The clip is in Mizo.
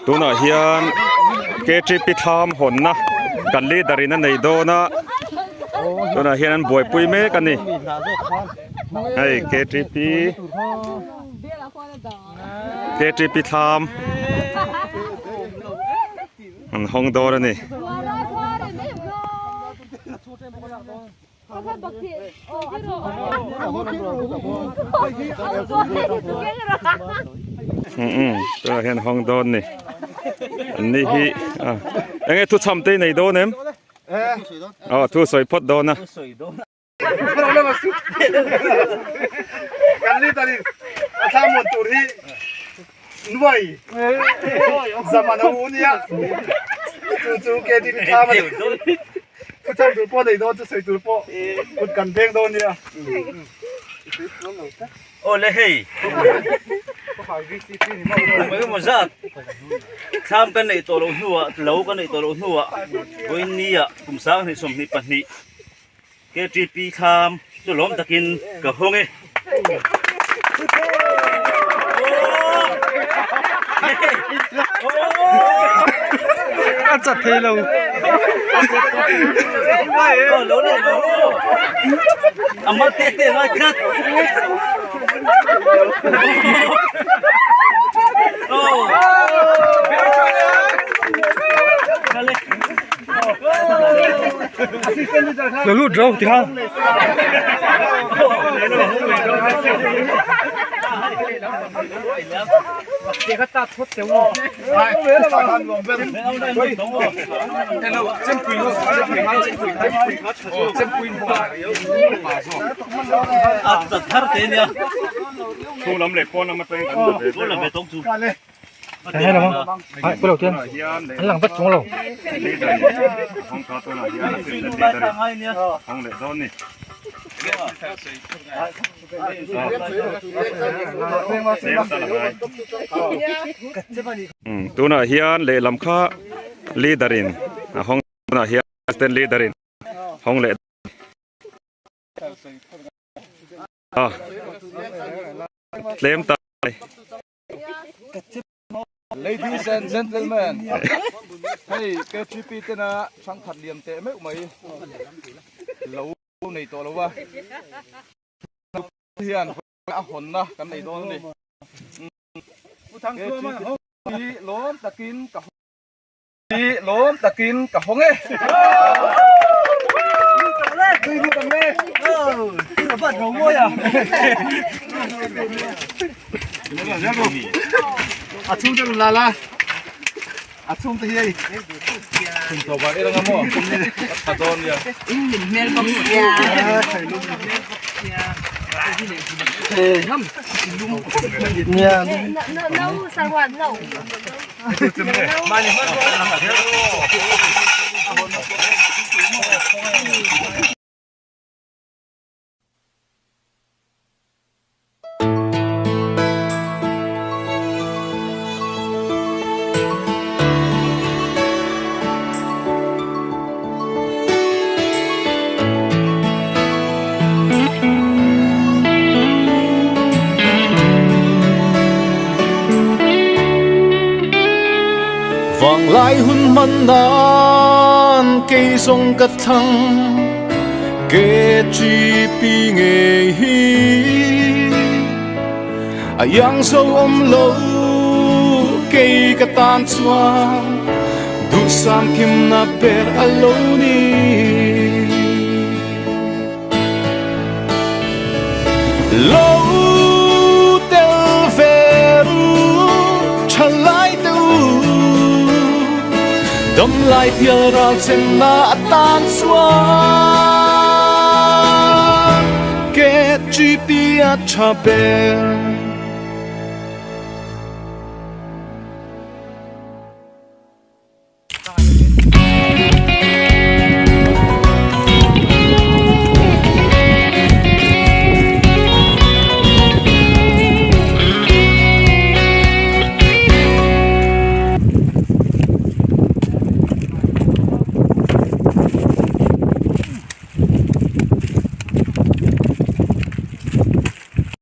Tunah hian KTP thlam hawnna kan leader in a nei dawn a tunah hian an buaipui mek a ni hei KTP KTP thlam an hawng dawn a ni. Tunah hian hawng dawn ni an ni hi enge thu chham te i nei dawn em aw thu sawi phawt dawn a. Kan leader in a thla muan tur hi nuai zaman a u nia chu chu KTP thla a ni. Thu chhan tur pawh nei dawn chu sawi tur pawh kut kan veng dawn nia. Aw le hei engemaw zat thlam kan neih tawh loh hnuah lo kan neih tawh loh hnuah vawiin nia kum 2022 KTP thlam chu lawm takin ka hawng e. A chat thei lo. A mal te te ngai tlat. Lo lut ro ti kha. Chhung lam leh pawn lam atangin kan la ve vek a. Tunah hian lehlam kha leader in a hawng tunah hian assistant leader in hawng leh a tlem ta. Ladies and gentlemen, hei KTP tena hrangkhat liam teh meuh mai lo nei tawh lo va, hian a hawnna kan nei dawn a ni. KTP lawm takin ka hi lawm takin ka hawng e. A chhung te rawn la la a chhung te hi hei chhung tawp ah eng emaw a tha dawn nia in hmel bawk sia no sarwan no Vanglai hun hman nan kei zawng ka thlang KGP ngei hi a iang zo awm lo kei ka tan chuan duhsam kimna ber a lo ni. Lo tel ve u tha lai te u dam lai pial ral chenna atan chuan KGP a tha ber.